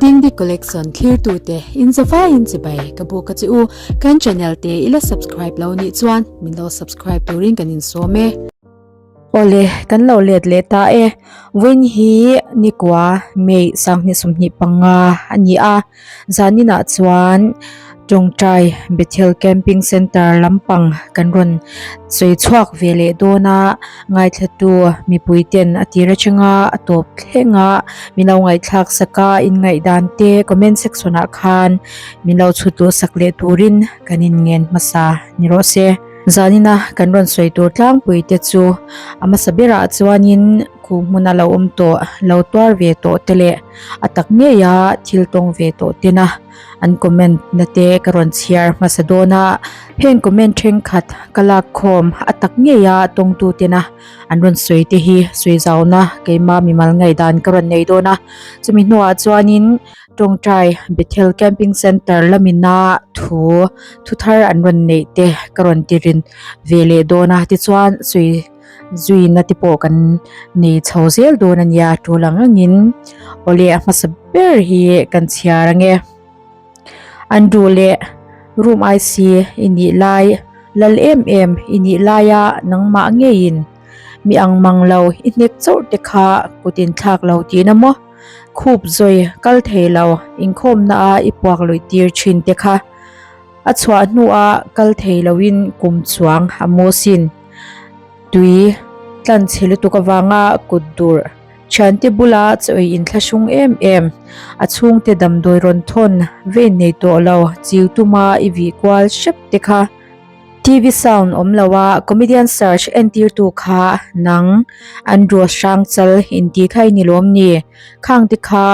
Dingdi Collection thlirtute in zavaiin chibai ka buk a che u. Kan channel te i la subscribe lo nih chuan min lo subscribe turin kan insawm e. Awle, kan lo let leh ta e. Vawiin hi nikua May 2025 a ni a, zaninah chuan Tawngtai Bethel Camping Centre lampang kan rawn sawi chhuak ve leh dawn a, ngaithlatu mipui ten a tir atanga a tawp thleng a, min lo ngaihthlak sak a, inngaihdan te comment section ah khan min lo chhut luh sak leh turin kan inngen hmasa ni rawh se. Zanina kan rawn sawi tur tlangpui te chu a hmasa berah chuanin khu hmuna lo awm tawh, lo tuar ve tawh te leh a tak ngeia thil tawng ve tawh tena an comment na te ka rawn chhiar hmasa dawn a. Heng comment thenkhat ka lak khawm a tak ngeia tawngtu tena an rawn sawi te hi sawi zauna keima mimal ngaihdan ka rawn nei dawn a. Chumi hnuah chuanin Tawngtai Bethel Camping Centre lamina thu thu thar an rawn neih te ka rawn ti rin ve leh dawn a tichuan sawi zuina te pawh kan nei chho zel dawn a nia tul ang angin awle a hmasa ber hi kan chhiar ange an duh leh room IC i nih lai lal em em i nih laia nangmah ngeiin mi ang mang lo i hnek chauh te kha kut in thlak lo tihna maw. Khup zawi kal thei lo inkhawmna a i puak luih tir thin te kha a chhuah hnua kal thei loin kum chuang a mu sin. Tui tlan chhe lutuk avanga kut durh thiante bula chawi inthlahrung em em a chhungte damdawi rawn thawn vein nei tawh lo chiu tuma i vih kual hrep te kha. TV sound awm lo a comedian search entirtu kha nang Andrew Hrangchal intih kha i ni lawm ni? Khang te kha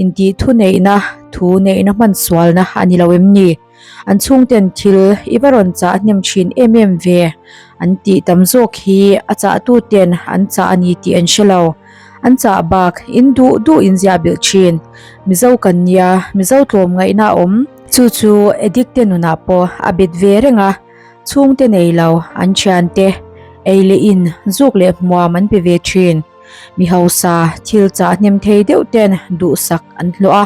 intih thu neihna thu neihna hman sualna a ni lo em ni? An chhungten thil i va rawn chah hnem thin em em ve an tih tam zawk hi a chahtu ten an chah a ni tih an hre lo. An chah bak in duh duh in ziah bilh thin. Mizo kan nia, Mizo tlawmngaihna a awm. Chu chu addict te nunah pawh a bet ve reng a, chhungte nei lo an thiante ei leh in zuk leh hmuam an pe ve thin. Mi hausa thil chah hnem thei deuh ten duhsak an hlawh a,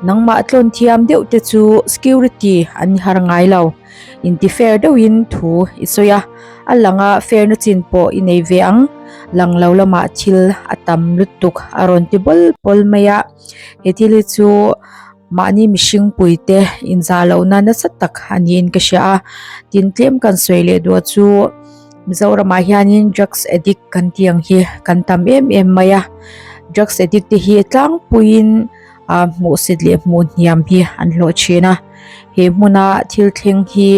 nangmah tlawn thiam deuh te chu security an ni har ngai lo. Inti fair deuhin thu i sawi a, a langa fair na chin pawh i nei ve ang, lang lo lamah thil a tam lutuk a rawn ti bawl bawl mai a, he thil hi chu Mahni mihring puite inzah lohna nasa tak a niin ka hria a, tin tlem kan sawi leh duh chu Mizoramah hianin drugs addict kan tih ang hi kan tam em em mai a, drugs addict te hi tlangpuiin ah hmuhsit leh hmuh hniam hi an hlawh thin a, he hmuna thil thleng hi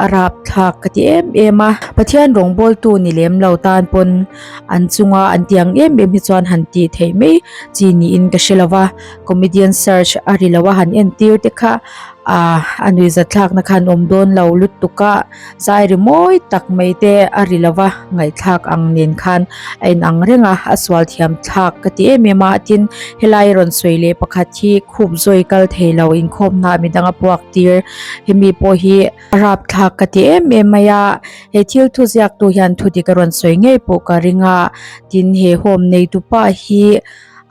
a rapthlak ka ti em em a, Pathian rawngbawltu ni lem lo tan pawn an chunga an tih ang em em hi chuan han tih theih mai chi niin ka hre lo va, comedian search a ri lo a han entir te kha ah a nuihzatthlakna kha an awm dawn lo lutuk a, zai ri mawi tak mai te a ri lo va ngaihthlak ang nen khan a inang reng a, a sual thiam thlak ka ti em em a, tin helai rawn sawi leh pakhat hi khup zawi kal thei lo inkhawmna midang a puak tir hemi pawh hi a rapthlak ka ti em em mai a, he thil thu ziak tu hian thu dik a rawn sawi ngei pawh ka ring a, tin he home neitu pa hi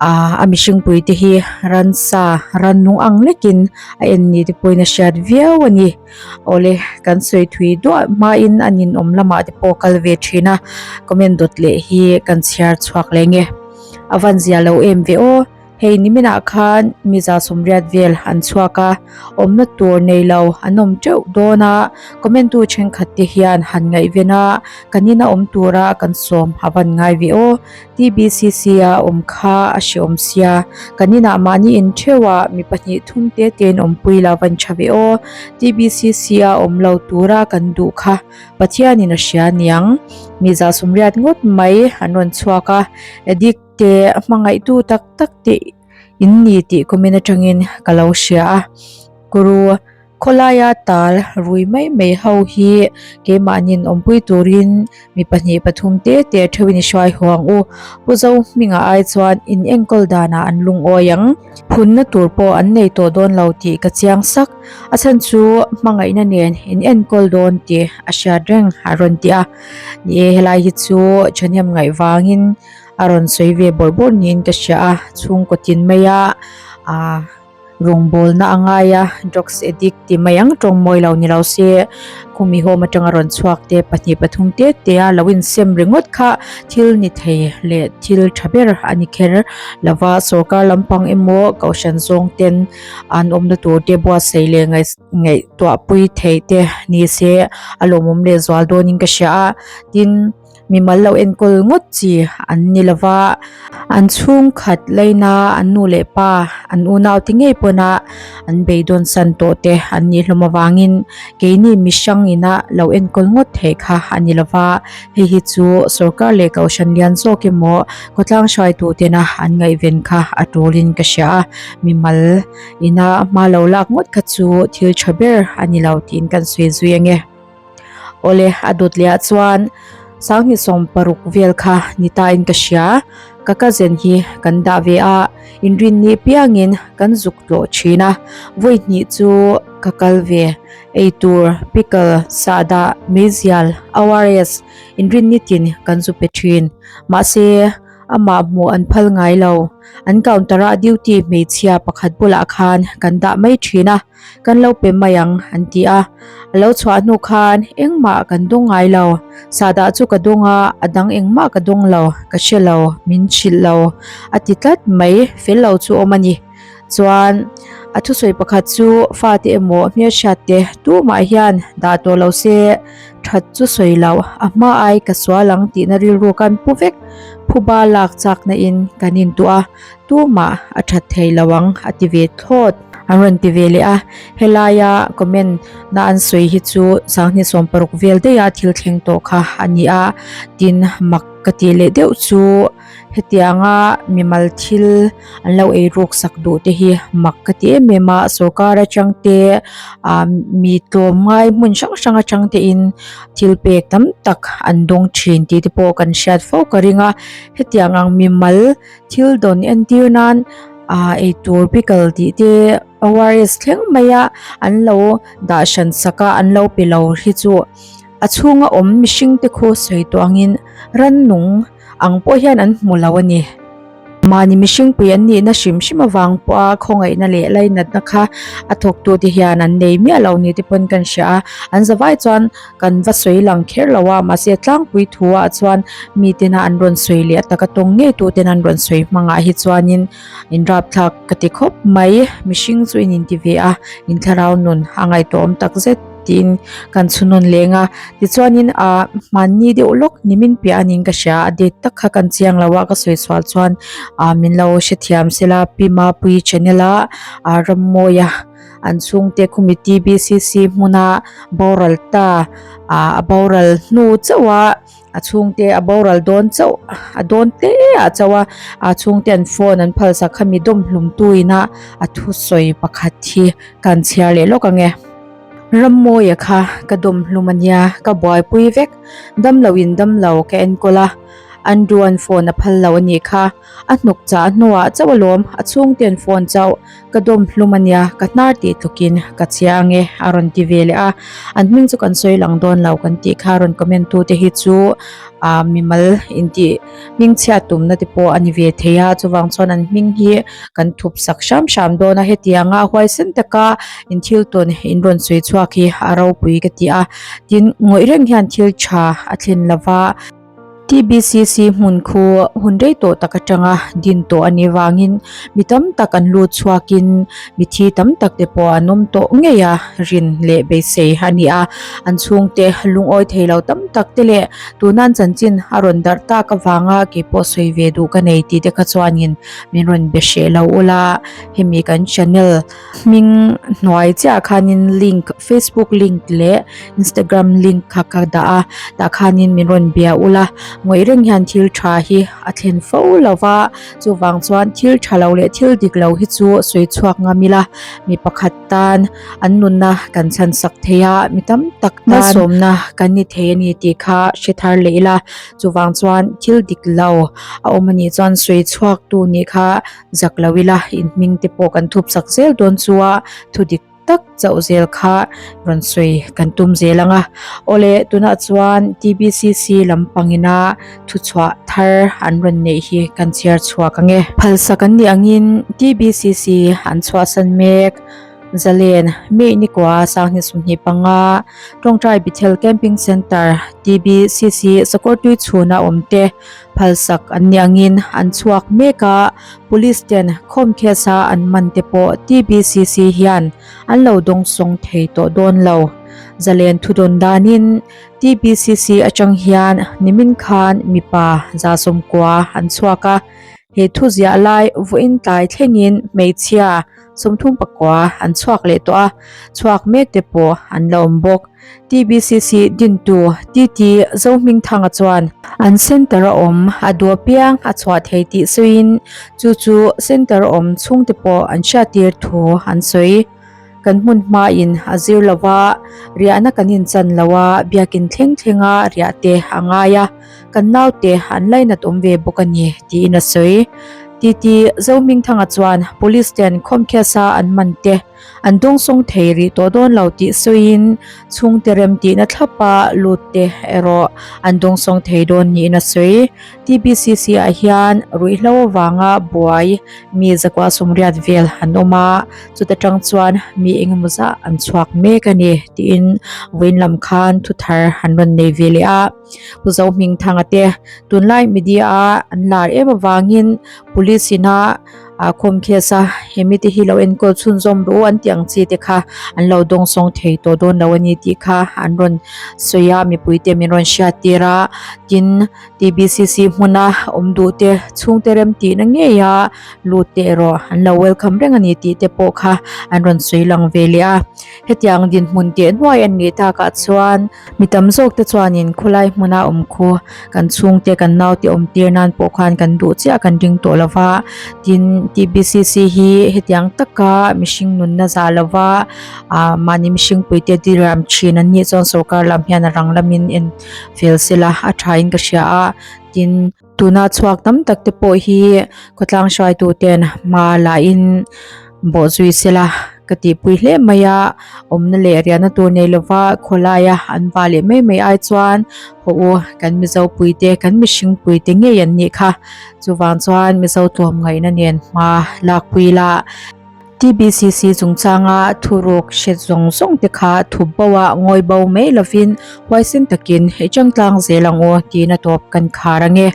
ah a mihring pui te hi ransa rannung ang lekin a en ni te pawhin a hriat viau a ni awle kan sawi thui duah hmain a ninawm lamah te pawh kal ve thin a comment dawt leh hi kan chhiar chhuak leh nge a van zia lo em ve aw. Hei niminah khan mi 180 vel an chhuak a, awmna tur nei lo an awm teuh dawn a, comment tu thenkhat te hian han ngaihven a, kan ina awm tura kan sawm a van ngai ve aw, TBCC a awm kha a hreawm sia, kan inah mahni in theuh a mi pahnih thum te tein awmpui la van tha ve aw, TBCC a awm lo tura kan duh kha Pathianin a hria niang, mi 180 ngawt mai an rawn chhuak a, addict. te a hmangaihtu tak tak te in ni tih comment atangin ka lo hria a guru khawlaia tal rui mai mai ho hi keimahni'n awmpui turin mi pahnih pathum te te theuhin i hruai haw ang u pu zo hmingah ai chuan in enkawl danah an lungawi ang phunna tur pawh an nei tawh dawn lo tih ka chiang sak a chhan chu hmangaihna nen in enkawl dawn tih a hriat reng a rawn ti a ni e helai hi chu thahnem ngaih vangin. A rawn sawi ve bawrh bawrh niin ka hria a, chhungkaw tin mai a aah. Rawngbawlna a ngai a, drugs addict ti mai ang tawng mawi lo ni lo se, khumi home atanga rawn chhuak te pahnih pathum te te a lo insem ringawt kha thil ni thei leh thil tha ber a ni kher lova, sorkar lampang emaw kohhran zawng ten an awmna tur te buatsaih leh ngaihtuahpui theih te ni se a lawmawm leh zual dawnin ka hria a, tin. Mimal lo enkawl ngawt chi an ni lova, an chhungkhat laina an nu leh pa an unau te ngei pawna an beidawn san tawh te an nih hlawm avangin keini mihrang ina lo enkawl ngawt theih kha a ni lova, hei hi chu sorkar leh kohhran lian zawk emaw khawtlang hruaitu tena an ngaihven kha a tulin ka hria a, mimal ina hma lo lak ngawt kha chu thil tha ber a ni lo tiin kan sawi zui ange. Awle, a dawt leh ah chuan sanghnih 60 vel kha ni ta in ka hria. Ka cousin hi kan dah ve a, inrinni piangin kan zuk tlawh thin a. Vawi hnih chu ka kal ve, eitur, pickle, sahdah, meizial, ORS, inrinni tin kan zu pe thin. Mahse, amah hmuh an phal ngai lo. An counter ah duty hmeichhia pakhat bulah khan kan dah mai thin a. Kan lo pe mai ang an ti a. A lo chhuah hnu khan engmah kan dawng ngai lo. Sahdah chu ka dawng a, a dang engmah ka dawng lo, ka hre lo, min hrilh lo a ti tlat mai, fel lo chu awm a ni. Chuan a thusawi pakhat chu fate emaw hmelhriat te tumah hian dah tawh lo se that chu sawi loh, a hma ai ka sual ang tihna rilru kan pu vek, phuba lak chakna in kan intuah a. Tumah a that thei lo ang a ti ve thlawt. An rawn ti ve leh a, helaia comment na an sawi hi chu sanghnih 60 vel daiha thil thleng tawh kha a ni a, tin mak ka tih leh deuh chu hetianga mimal thil an lo ei ruk sak duh te hi mak ka ti em em a, sorkar atang te ah mi tlawmngai hmun hrang hrang atang te in thil pek tam tak an dawng thin tih te pawh kan hriat fo ka ring a, hetiang ang mimal Thil dawn entir nan ah eitur pickle tih te ORS thleng mai a an lo dah hran sak a an lo pe lo hi chu a chhunga awm mihring te khu sawi tawh angin rannung ang pawh hian an hmu lo a ni. Mahni mihring pui an nihna hrim hrim avang pawha khawngaihna leh lainatna kha a thawktu te hian an nei miah lo ni te pawn kan hria a, an zavai chuan Kan va sawi lang kher lo a, mahse tlangpui thu ah chuan mi tena an rawn sawi leh a taka tawng ngei tu ten an rawn sawi hmangah hi chuanin in rapthlak ka ti khawp mai, mihring chu in inti ve a, in thlarau nun a ngaihtuahawm tak zet tiin kan chhunawn leng a, tichuanin ah hmanni deuh lawk nimin piah anin ka hria a date tak kha kan chiang lo a ka sawi sual chuan ah min lo hrethiam sela Pi Mapuii channel a ah Rammawia. An chhungte khumi TBCC hmuna boral ta ah a boral hnu chauh a a chhungte a boral dawn chauh a dawn hle ah chauh a a chhungte an phone an phal sak khami dawm hlum tu ina a thusawi pakhat hi kan chhiar leh lawk ang e. Rammawia kha ka dawm hlum ania ka buaipui vek damlo in damlo ka enkawl a Andrew an phone a phal lo anih kha. A hnuk chah hnuah chauh alawm, a chhungten phone chauh ka dawm hlum ania, ka hnar tih tlukin ka chhia ange a rawn ti ve leh a. An hming chu kan sawi lang dawn lo kan tih kha rawn comment tu te hi chu ah mimal intih hmingchhiat tumna te pawh a ni ve thei a, chuvang chuan an hming hi kan thup sak hram hram dawn a, hetianga huaisen taka in thil tawn in rawn sawi chhuak hi a ropui ka ti a, tin ngawih reng hian thil tha a thlen lova. TBCC hmun khu hun rei tawh tak atanga din tawh a nih vangin mi tam tak an lut chhuakin mithi tam tak te pawh an awm tawh ngei a, rin leh beisei a ni a. An chhungte lungawi thei lo tam tak te leh tuna an chanchin a rawn darh tak avanga kei pawh sawi ve duh ka nei tih te kha chuanin min rawn be hreh lo ula, hemi kan channel Hming hnuai chiah khanin link facebook link leh instagram link kha ka dah a tah khanin min rawn bia ula ngawih reng hian thil tha hi a thlen fo lo va chuvang chuan thil tha lo leh thil dik lo hi chu sawi chhuak ngam ila mi pakhat tan an nunna kan chhan sak thei a mi tam tak tan malsawmna kan ni thei a ni tih kha hre thar leh ila chuvang chuan thil dik lo a awm anih chuan sawi chhuak tu nih kha Zak lo ila, in hming te pawh kan thup sak zel dawn chu a, thu dik tak chauh zel kha rawn sawi kan tum zel ang a. Awle tunah chuan TBCC lampangina thuchhuah thar an rawn neih hi kan chhiar chhuak ang e. Phalsak an nih angin TBCC an chhuahsan mek. Zalen, May nikua sanghnih 25, Tawngtai Bethel Camping Centre, TBCC, Sakawrtui chhuna awmte phalsak an nih angin an chhuak mek a, Police ten khawm case a an man te pawh TBCC hian an lo dawngsawng thei tawh dawn lo. Zalen thudawn danin TBCC atang hian nimin khan mipa 90 an chhuak a, he thuziah lai vawiin tlai thlengin hmeichhia 39 an chhuak leh tawh a, chhuak mek te pawh an la awm bawk. TBCC dintu TT Zohmingthanga chuan an centre a awm a duh apiang a chhuah thei tih sawiin chu chu centre a awm chhungte pawh an hriattir thu an sawi. Kan hmun hmain a zir lo va, riahna kan inchan lo a, biakin thleng thlenga riah te a ngai a, kan naute an lainat awm ve bawk a ni tiin a sawi. TT Zohmingthanga chuan Police ten khawmkhiasa an man te an dawngsawng thei rih tawh dawn lo tih sawiin chhungte rem tihna thlapa lut te erawh an dawngsawng thei dawn niin a sawi. TBCC ah hian ruihhlo avanga buai mi 180 vel an awm a, chuta tang chuan mi engemaw zah an chhuak mek a ni tiin vawiin lam khan thuthar an rawn nei ve leh a. Pu Zohmingthanga te tunlai media a an lar em avangin police ina ah khawm case a hemi te hi lo enkawl chhunzawm ru an tih ang chi te kha an lo dawngsawng thei tawh dawn lo a ni tih kha an rawn sawi a mipui te min rawn hriat tir a tin TBCC hmuna awm duh te chhungte rem tihna ngei a lut te erawh an lo welcome reng a ni tih te pawh kha an rawn sawi lang ve leh a hetiang dinhmun teh nuai an nih takah chuan. Mi tam zawk te chuanin khawlai hmuna awm khu kan chhungte kan naute awm tir nan pawh khan kan duh chiah kan ring tawh lo va, tin TBCC hi hetiang taka mihring nunna zah lo va ah mahni mihring puite diriam thin an nih chuan sorkar lam hian a rang lamin en fel sela a tha in ka hria a, tin. Tuna chhuak tam tak te pawh hi khawtlang hruaitu ten hma la in bawhzui sela ka tihpui hle mai a, awmna leh riahna tur nei lova khawlaia an va leh mai mai ai chuan haw u kan Mizo puite kan mihring puite ngei an nih kha chuvang chuan Mizo tlawmngaihna nen hma lakpui la. TBCC chungchanga thuruk hret zawng zawng te kha thup bo a ngawi bo mai lovin huaisen takin i changtlang zel ang u tiin a tawp kan khar ange.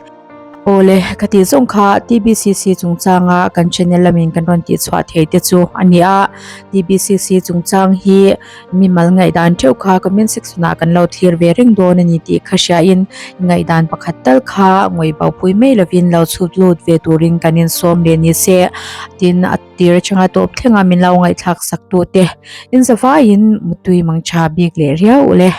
Awle, ka tih zawng kha TBCC chungchanga kan channel lamin kan rawn tihchhuah thei te chu a ni a. TBCC chungchang hi mimal ngaihdan theuh kha comment section ah kan lo thlir ve reng dawn a ni tih kha hriain i ngaihdan pakhat tal kha ngawi bo pui mai lovin lo chhut lut ve turin kan insawm leh ni se. Tin, a tir atanga tawp thlenga min lo ngaihthlak sak tute in zavaiin mutui mangtha bik leh riau le.